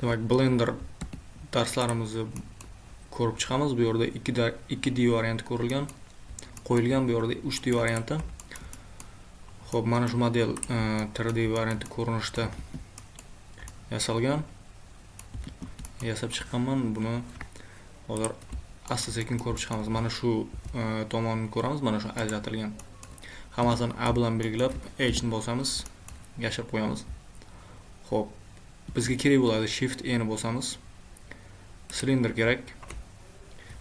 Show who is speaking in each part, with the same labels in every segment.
Speaker 1: Demak, Blender darslarimizni ko'rib chiqamiz. Bu yerda 2D varianti ko'rilgan, qo'yilgan, bu yerda 3D varianti. Xo'p, mana shu model 3D varianti ko'rinishda yasalgan. Yasab chiqqanman. Buni hozir asta-sekin ko'rib chiqamiz. Mana shu tomonni ko'ramiz, mana shu ajratilgan. Hammasini A bilan belgilab, H ni bosamiz, yashirib qo'yamiz. Xo'p, bizga kerak bo'ladi Shift E ni bosamiz. Silindr kerak.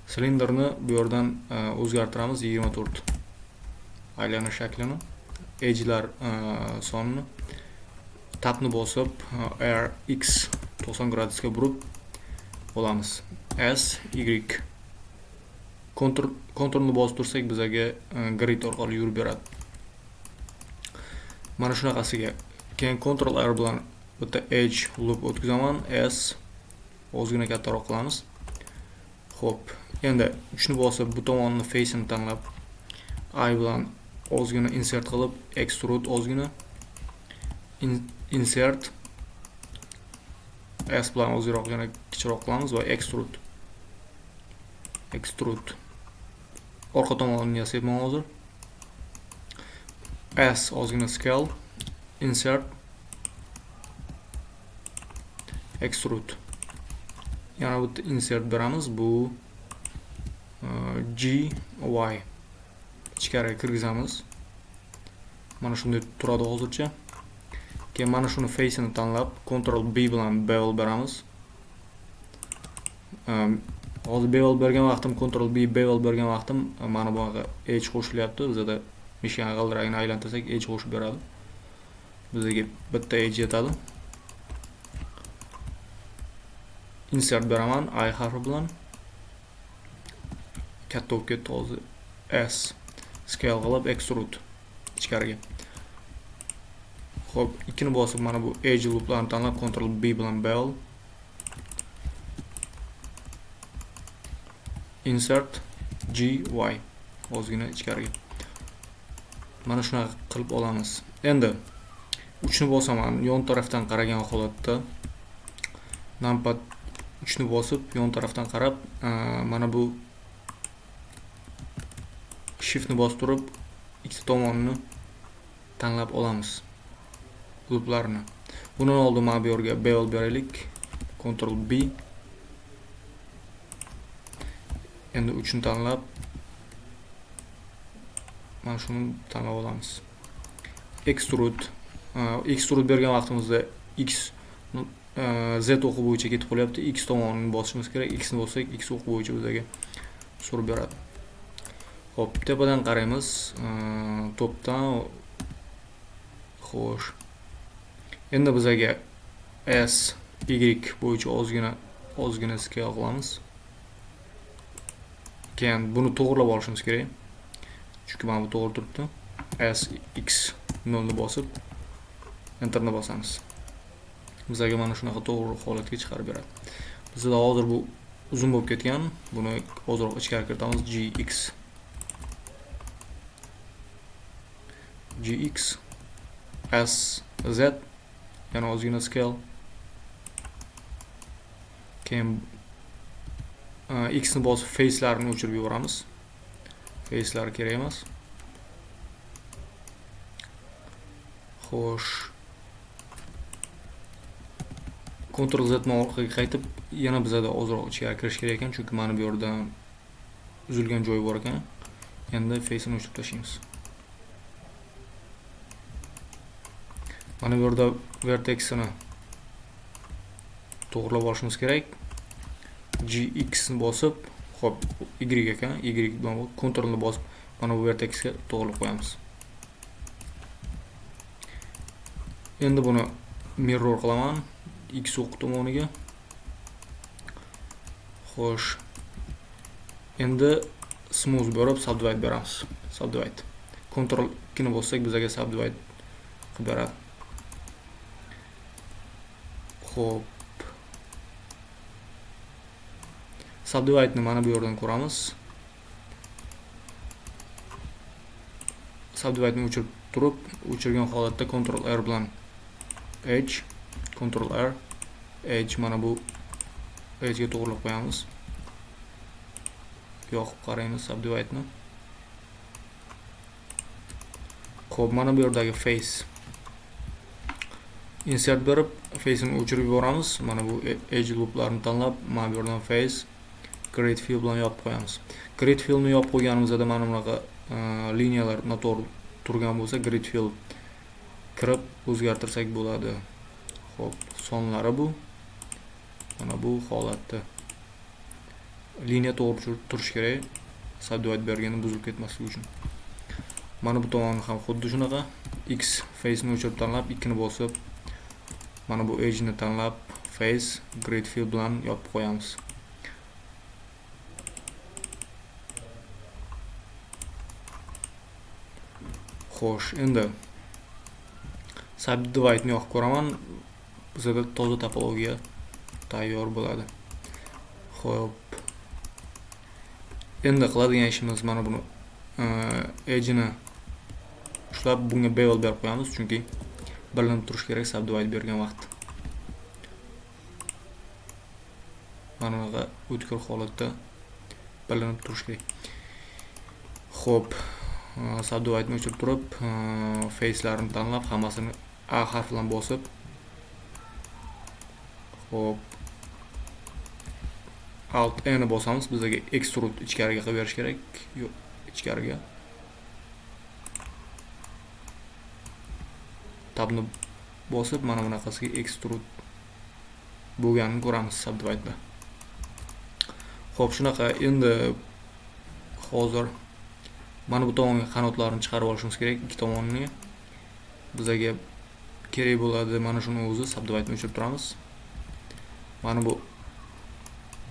Speaker 1: Silindrni bu yerdan o'zgartiramiz 24 aylanish shaklini, edge'lar sonini. Tabni bosib, R X 90 gradusga burib olamiz. S Y konturni bosib tursak bizaga grid orqali yurib beradi. Mana shunaqasiga. Keyin Ctrl R bilan bitta edge loop o'tkazaman. S ozgina kattaroq qilamiz. Xo'p, endi 3 ni bosib bu tomonni face'ini tanlab, I bilan ozgina insert qilib, extrude ozgina insert, S bilan ozroq yana kichikroq qilamiz va extrude. Extrude. Orqa tomonini yasayapman hozir. S ozgina scale, insert, extrude. Yana bitta insert beramiz. Bu G Y ichkariga kirgizamiz. Mana shunday turadi hozircha. Keyin mana shuni face'ini tanlab, Ctrl B bilan bevel beramiz. Hozir bevel bergan vaqtim, Ctrl B bevel bergan vaqtim mana bu yoqqa edge qo'shilyapti. Bizada mishkan g'ildiragini aylantirsak edge qo'shib beradi. Bizga bitta edge yetadi. Insert beraman I harfi bilan. Katta bo'lib ketdi hozir. S scale qilib extrude ichkariga. Xo'p, 2 ni bosib mana bu edge looplarni tanlab Ctrl B bilan bevel. Insert G Y ozgina ichkariga. Mana shunaqa qilib olamiz. Endi 3 ni bosaman, yon tarafdan qaragan holatda numpad 3 ni bosib yon tarafdan qarab, mana bu shift ni bosib turib ikkita tomonni tanlab olamiz. Looplarni. Bundan oldin mana bu yerga bevel beraylik. Ctrl B. Endi 3 ni tanlab mana shuni tanlab olamiz. Extrude. Extrude bergan vaqtimizda X, Z o'qi bo'yicha ketib qolyapti. X tomonini bosishimiz kerak. X ni bossak, X o'qi bo'yicha bizga surib beradi. Xo'p, tepadan qaraymiz. Topdan. Xo'sh. Endi bizga S, Y bo'yicha ozgina scale qilamiz. Keyin buni to'g'rilab olishimiz kerak. Chunki mana bu to'g'ri turibdi. S, X 0 ni bosib Enterni bosamiz. Bizga mana shunaqa to'g'ri holatga chiqarib beradi. Bizda hozir bu uzun bo'lib ketgan. Buni ozroq ichkari kiritamiz. G X. G X S Z yana ozgina scale. Keyin X ni bosib face'larni o'chirib yuboramiz. Face'lar kerak emas. Xo'sh. Ctrl Z ni orqaga qaytib, yana bizada ozroq ichkari kirish kerak ekan, chunki mana bu yerda uzilgan joyi bor ekan. Endi face'ini o'chirib tashlaymiz. Mana bu yerda vertexini to'g'rilab olishimiz kerak. G X ni bosib, xo'p, Y ekan, Y bilan Ctrl ni bosib, mana bu vertexga to'g'rilab qo'yamiz. Endi buni mirror qilaman X o'q tomoniga. Xo'sh. Endi smooth berib subdivide beramiz. Subdivide. Ctrl 2 ni bossak bizga subdivide qilib beradi. Xo'p. Subdivide ni mana bu yerdan ko'ramiz. Subdivide ni o'chirib turib, o'chirgan holatda Ctrl R bilan H, Ctrl R, Edge mana bu edge'ga to'g'rilab qo'yamiz. Yoqib qaraymiz subdivide'ni. Xo'p, mana bu yerdagi face insert berib face'ini o'chirib yuboramiz. Mana bu edge loop'larni tanlab, mana bu yerdan face grid fill bilan yopib qo'yamiz. Grid fillni yopib qo'yganimizda mana bunaqa liniyalar noto'g'ri turgan bo'lsa, grid fill kirib o'zgartirsak bo'ladi. Xo'p, sonlari bu. Mana bu holatda liniya to'g'ri turishi kerak, subdivide berganda buzilib ketmasligi uchun. Mana bu tomonni ham xuddi shunaqa X face'ni o'chirib tanlab, 2 ni bosib, mana bu edge'ni tanlab, face grid fill bilan yopib qo'yamiz. Xo'sh, endi subdivide'ni yoqib ko'raman. Bizda toza topologiya tayyor bo'ladi. Xo'p. Endi qiladigan ishimiz mana buni edge'ni ushlab bunga bevel berib qo'yamiz, chunki bilinib turishi kerak subdivide bergan vaqt. Mana bunaqa o'tkir holatda bilinib turishi kerak. Xo'p, subdivide'ni o'chirib turib, face'larni tanlab, hammasini A harfi bilan bosib, xo'p, Alt E ni bosamiz, bizga extrude ichkariga qilib berish kerak. Yo'q, ichkariga. Tabni bosib, mana bunaqasiga extrude bo'lganini ko'ramiz subdivide'da. Xo'p, shunaqa endi hozir mana bu tomonga qanotlarni chiqarib olishimiz kerak, ikki tomonini. Bizga kerak bo'ladi mana shuni o'zi, subdivide'ni o'chirib turamiz. Mana bu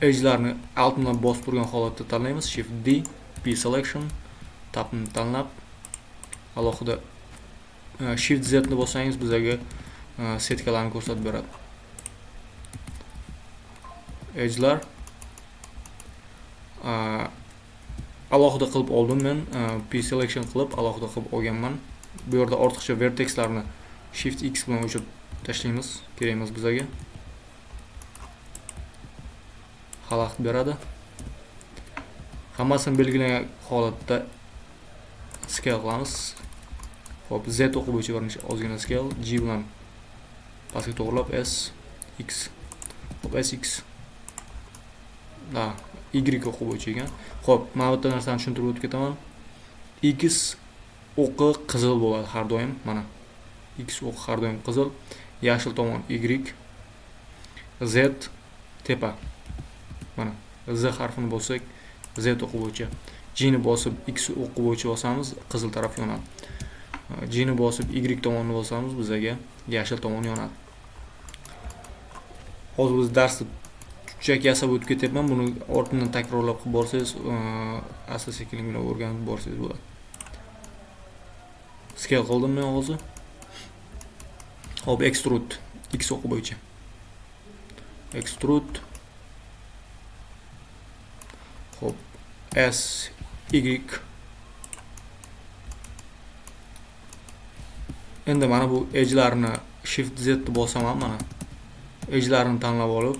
Speaker 1: edge'larni Alt bilan bosib turgan holatda tanlaymiz. Shift D, P selection, tabni tanlab alohida Shift Z ni bossangiz bizga setkalarni ko'rsatib beradi. Edge'lar alohida qilib oldim men, P selection qilib alohida qilib olganman. Bu yerda ortiqcha vertexlarni Shift X bilan o'chirib tashlaymiz, kerak emas bizga. Xalaqit beradi. Hammasini belgilangan holatda scale qilamiz. Xo'p, Z o'qi bo'yicha birinchi ozgina scale, G bilan pastga to'g'rilab S X. Xo'p, S X. Da, Y o'qi bo'yicha ekan. Xo'p, mana bu yerda narsani tushuntirib o'tib ketaman. X o'qi qizil bo'ladi har doim, mana. X o'qi har doim qizil, yashil tomon Y, Z tepa. Mana Z harfini bossak, Z o'qi bo'yicha. G ni bosib X o'qi bo'yicha bosamiz, qizil taraf yonadi. G ni bosib Y tomonni bosamiz, bizga yashil tomon yonadi. Hozir biz darsni tushak yasab o'tib ketyapman. Buni ortimdan takrorlab qilib borsangiz, asta-sekinlik bilan o'rganib borsangiz bo'ladi. Scale qildim men hozir. Hop, extrude X o'qi bo'yicha. Extrude. Hop, S Y. Endi mana bu edge'larni Shift Z ni bosaman mana. Edge'larni tanlab olib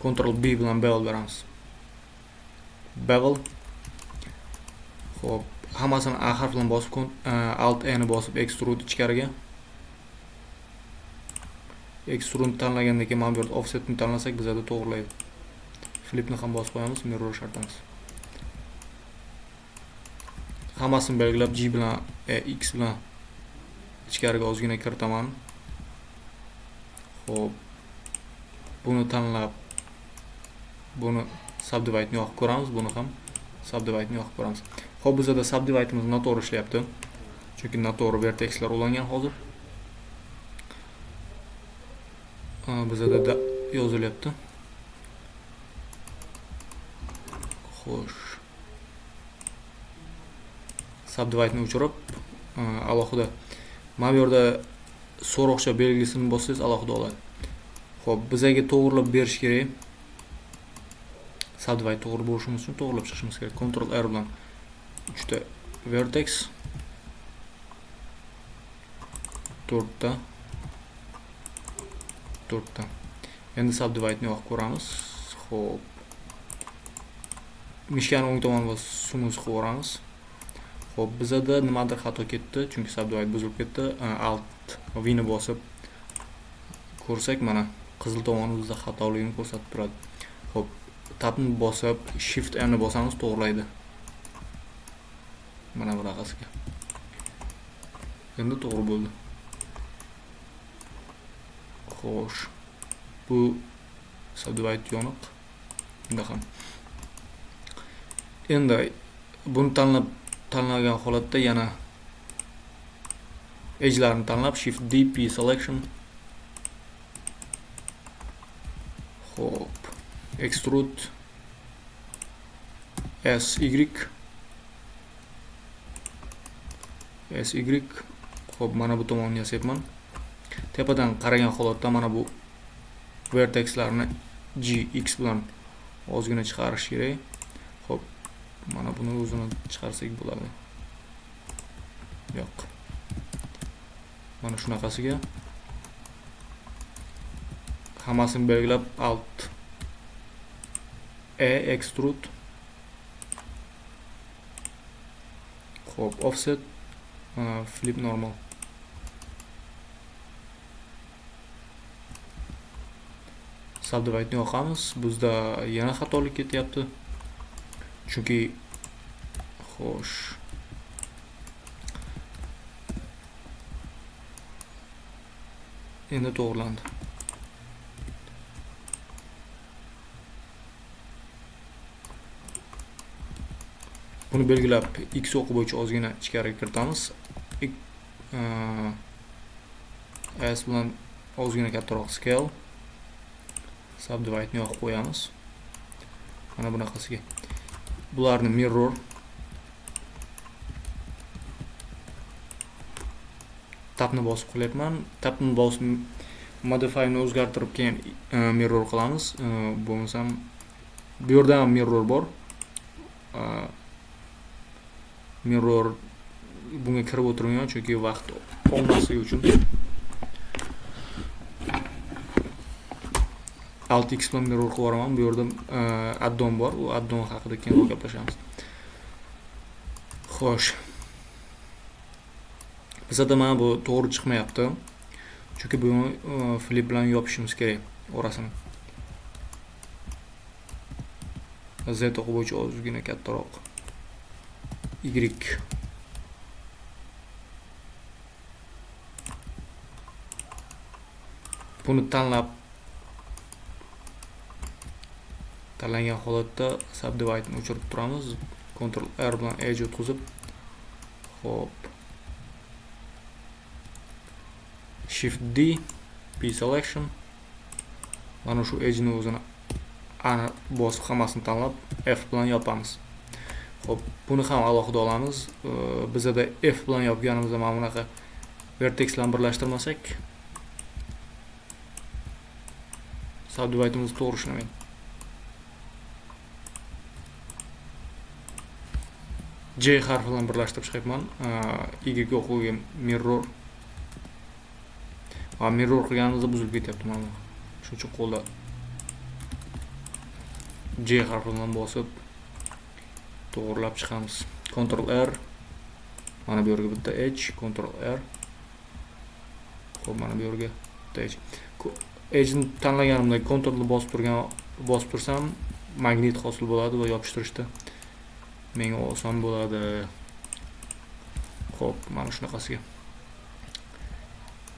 Speaker 1: Ctrl B bilan bevel beramiz. Bevel. Xo'p, hammasini A harfi bilan bosib, Alt E ni bosib extrude ichkariga. Extrude tanlagandan keyin mana bu yerda offsetni tanlasak bizada to'g'rilaydi. Flipni ham bosib qo'yamiz, mirror shart emas. Hammasini belgilab G bilan X bilan ichkariga ozgina kiritaman. Xo'p, buni tanlab buni subdivide'ni yoqib ko'ramiz, buni ham subdivide'ni yoqib ko'ramiz. Xo'p, bizada subdivide'imiz noto'g'ri ishlayapti. Chunki noto'g'ri vertexlar ulangan hozir. Bizada da yozilyapti. Xo'sh. Subdivide'ni o'chirib, alohida mana bu yerda so'roqcha belgisini bossangiz alohida oladi. Xo'p, bizga to'g'rilab berish kerak. Subdivide to'g'ri bo'lishimiz uchun to'g'rilab chiqishimiz kerak. Ctrl R bilan 3 ta vertex, 4 ta, 4 ta. Endi subdivide'ni yoqib ko'ramiz. Xo'p. Mishkani o'ng tomon va smooth qilib yuboramiz. Xo'p, bizada nimadir xato ketdi, chunki subdivide buzilib ketdi. Alt V ni bosib ko'rsak, mana qizil tomoni bizda xatoligini ko'rsatib turadi. Xo'p, tabni bosib Shift N ni bosamiz, to'g'rilaydi. Mana bunaqasiga. Endi to'g'ri bo'ldi. Xo'sh. Bu subdivide yoniq. Bunda ham. Endi buni tanlagan holatda yana edge'larni tanlab Shift D P selection. Xo'p, extrude S Y S Y. Xo'p, mana bu tomonni yasayapman. Tepadan qaragan holatda mana bu vertexlarni G X bilan ozgina chiqarish kerak. Xo'p, mana buni o'zini chiqarsak bo'ladi. Yo'q. Mana shunaqasiga hammasini belgilab Alt E extrude. Xo'p, offset, flip normal. Subdivide'ni yoqamiz. Bizda yana xatolik ketyapti. Chunki xo'sh. Endi to'g'rilandi. Buni belgilab X o'qi bo'yicha ozgina ichkariga kiritamiz. S bilan ozgina kattaroq scale. Subdivide'ni yoqib qo'yamiz. Mana bunaqasiga. Bularni mirror tabni bosib qilyapman. Tabni bosib modifyni o'zgartirib keyin mirror qilamiz. Bo'lmasam bu yerda ham mirror bor. Mirror bunga kirib o'tirmayman chunki vaqt olmasligi uchun. Alt X bilan mirror qilib yuboraman. Bu yerda addon bor. U addon haqida keyin gaplashamiz. Xo'sh. Bizda mana bu to'g'ri chiqmayapti. Chunki buni flip bilan yopishimiz kerak orasini. Z o'qi bo'yicha ozgina kattaroq. Y. Buni tanlab tanlangan holatda subdivide'ni o'chirib turamiz. Ctrl R bilan edge o'tkazib. Xo'p. Shift D P selection. Mana shu edge'ni o'zini A bosib hammasini tanlab F bilan yopamiz. Xo'p, buni ham alohida olamiz. Bizada F bilan yopganimizda mana bunaqa vertex bilan birlashtirmasak subdivide'imiz to'g'ri ishlamaydi. J harfi bilan birlashtirib chiqyapman. Y o'qiga mirror. Va mirror qilganimizda buzilib ketyapti mana bu. Shuning uchun qo'lda J harfi bilan bosib to'g'rilab chiqamiz. Ctrl R. Mana bu yerga bitta H, Ctrl R. Xo'p, mana bu yerga bitta H. Edge ni tanlaganimda Ctrl ni bosib tursam magnit hosil bo'ladi va yopishtirishda menga oson bo'ladi. Xo'p, mana shunaqasiga.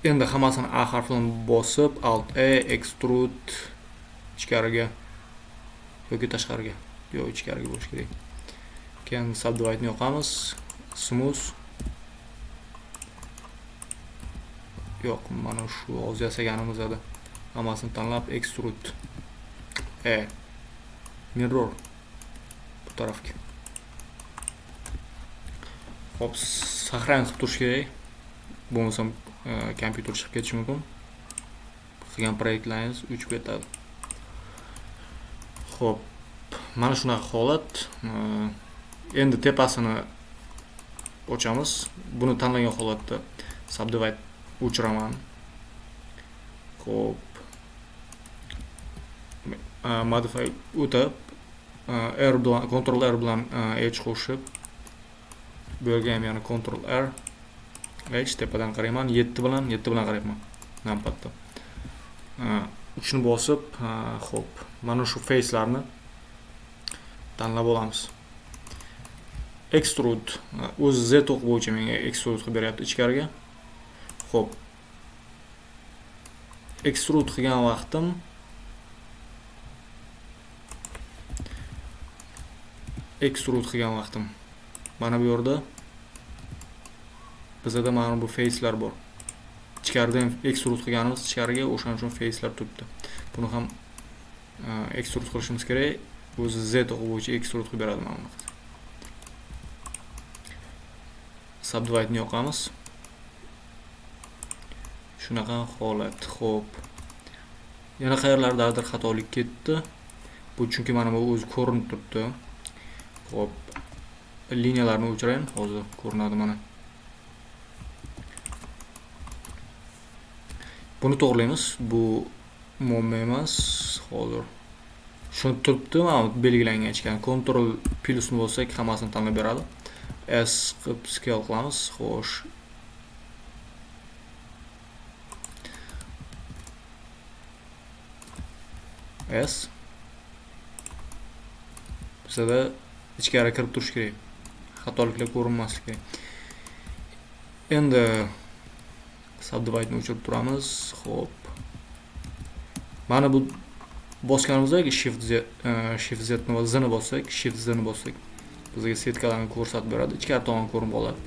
Speaker 1: Endi hammasini A harfi bilan bosib Alt E extrude ichkariga yoki tashqariga. Yo'q, ichkariga bo'lish kerak. Keyin subdivide'ni yoqamiz. Smooth. Yo'q, mana shu hozir yasaganimiz edi. Hammasini tanlab extrude E mirror bu tarafga. Xo'p, saqlanib qilib turish kerak. Bo'lmasam kompyuter chiqib ketishi mumkin. Qilgan proyektlaringiz o'chib ketadi. Xo'p, mana shunaqa holat. Endi tepasini ochamiz. Buni tanlagan holatda subdivide o'chiraman. Xo'p. Modify o'tib, R bilan Ctrl R bilan H qo'shib, bu yerga ham yana Ctrl R H tepadan qarayman, 7 bilan 7 bilan qarayapman. Nampadda. 3 ni bosib, xo'p, mana shu facelarni tanlab olamiz. Extrude o'zi Z o'q bo'yicha menga extrude qilib beryapti ichkariga. Xo'p. Extrude qilgan vaqtim mana bu yerda bizda mana bu facelar bor. Ichkaridan extrude qilganimiz ichkariga, o'shaning uchun facelar turibdi. Buni ham extrude qilishimiz kerak. O'zi Z o'qi bo'yicha extrude qilib beradi mana buni. Subdivide ni yoqamiz. Shunaqa holat. Xo'p. Yana qayerlardadir xatolik ketdi. Bu chunki mana bu o'zi ko'rinib turibdi. Xo'p. Liniyalarni o'chirayin, hozir ko'rinadi mana. Buni to'g'rilaymiz. Bu muammo emas. Hozir shuni turibdi, mana bu belgilangan ichgan. Ctrl plusni bossak hammasini tanlab beradi. S qilib scale qilamiz. Xo'sh. S bizada ichkari kirib turish kerak. Xatoliklar ko'rinmasligi kerak. Endi subdivide ni o'chirib turamiz. Xo'p. Mana bu bosganimizda Shift Z, Shift Z ni Z ni bossak, Shift Z ni bossak bizga setkalarni ko'rsatib beradi. Ichkari tomon ko'rinib qoladi.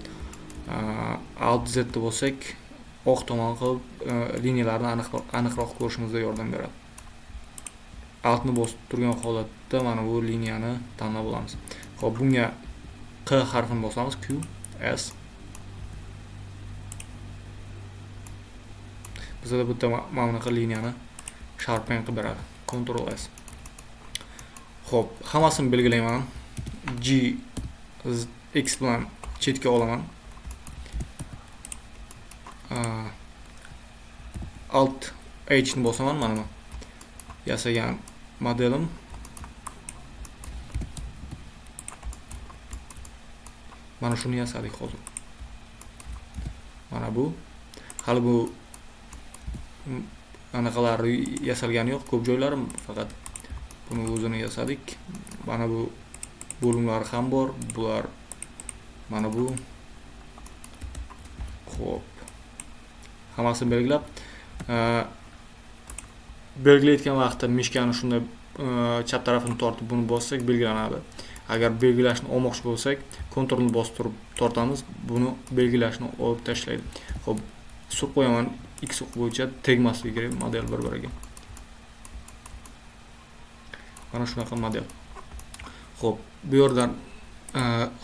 Speaker 1: Alt Z ni bossak, oq tomon qilib, liniyalarni aniqroq ko'rishimizga yordam beradi. Altni bosib turgan holatda mana bu liniyani tanlab olamiz. Xo'p, bunga Q harfini bosamiz, Q, S. Bizda bitta mana bunaqa liniyani sharpen qilib beradi. Ctrl S. Xo'p, hammasini belgilayman. G Z, X bilan chetga olaman. Alt H ni bosaman, mana bu yasagan modelim. Mana shuni yasadik hozir. Mana bu. Hali bu anaqalari yasalgani yo'q, ko'p joylari, faqat buni o'zini yasadik. Mana bu bo'limlari ham bor, bular mana bu. Xo'p. Hammasini belgilab, belgilayotgan vaqtda mishkani shunday chap tarafini tortib buni bossak belgilanadi. Agar belgilashni olmoqchi bo'lsak, Ctrl ni bosib turib tortamiz, buni belgilashni olib tashlaydi. Xo'p, surib qo'yaman, X o'q bo'yicha tegmasligi kerak model bir-biriga. Mana shunaqa model. Xo'p, bu yerdan,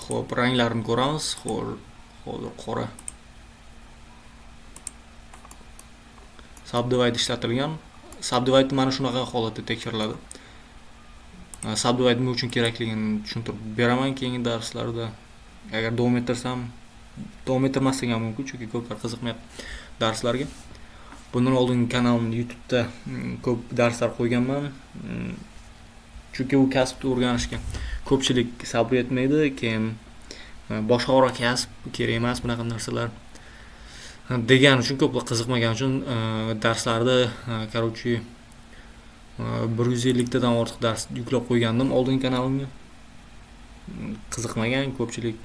Speaker 1: xo'p, ranglarini ko'ramiz. Xo'p, hozir qora. Subdivide ishlatilgan. Subdivide mana shunaqa holatda tekshiriladi. Subdivide nima uchun kerakligini tushuntirib beraman keyingi darslarda. Agar davom ettirsam, davom ettirmasligim ham mumkin, chunki ko'plar qiziqmayapti darslarga. Bundan oldin kanalimda YouTube'da ko'p darslar qo'yganman. Chunki u kasbni o'rganishga ko'pchilik sabr yetmaydi, keyin boshqaroq kasb kerak emas bunaqa narsalar degan uchun ko'plar qiziqmagan uchun darslarda, bir yuz elliktadan ortiq dars yuklab qo'ygandim oldin kanalimga. Qiziqmagan ko'pchilik,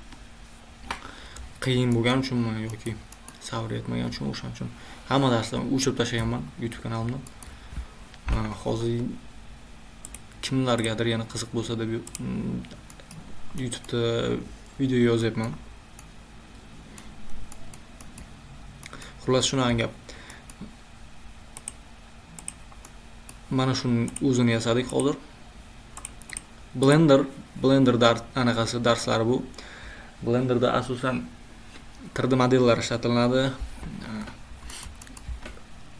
Speaker 1: qiyin bo'lgani uchunmi yoki sabr yetmagani uchun, o'shaning uchun hamma darslarni o'chirib tashlaganman YouTube kanalimdan. Hozir kimlargadir yana qiziq bo'lsa deb YouTube'da video yozyapman. Xullas shunaqa gap. Mana shuni o'zini yasadik hozir. Blender anaqasi darslari bu. Blenderda asosan 3D modellar ishlatiladi.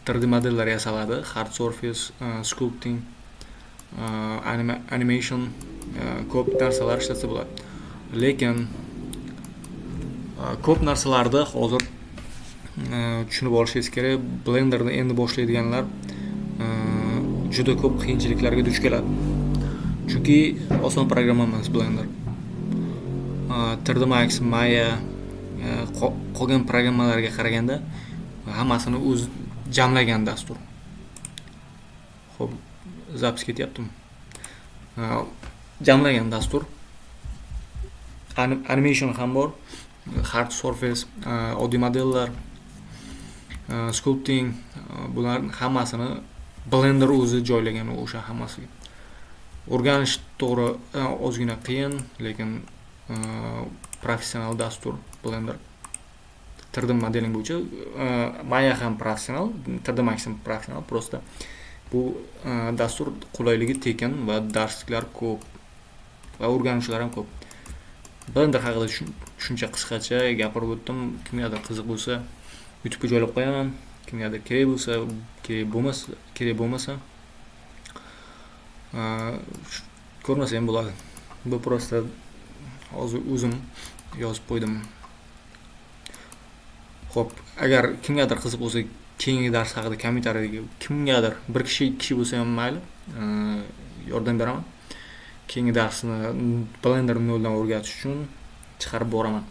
Speaker 1: 3D modellar yasaladi. Hard surface, sculpting, animation, ko'p narsalar ishlatsa bo'ladi. Lekin ko'p narsalarda hozir tushunib olishingiz kerak. Blenderni endi boshlaydiganlar juda ko'p qiyinchiliklarga duch keladi. Chunki oson programma emas Blender. 3D Max, Maya, qolgan programmalarga qaraganda hammasini o'zi jamlagan dastur. Xo'p, запись ketyaptimi? Jamlagan dastur. Animation ham bor. Hard surface, oddiy modellar, sculpting, bularni hammasini Blender o'zi joylagan o'sha hammasiga. O'rganish to'g'ri ozgina qiyin, lekin professional dastur Blender. 3D modeling bo'yicha Maya ham professional, 3D Max ham professional, просто bu dastur qulayligi, tekin va darsliklar ko'p va o'rganuvchilar ham ko'p. Blender haqida shuncha qisqacha gapirib o'tdim. Kimgadir qiziq bo'lsa, YouTube'ga joylab qo'yaman. Kimgadir kerak bo'lsa, kerak bo'lmasa, kerak bo'lmasa, ko'rmasa ham bo'ladi. Bu просто hozir o'zim yozib qo'ydim. Xo'p, agar kimgadir qiziq bo'lsa, keyingi dars haqida kommentariyga kimgadir bir kishi, ikki kishi bo'lsa ham mayli, yordam beraman. Keyingi darsni Blender noldan o'rgatish uchun chiqarib boraman.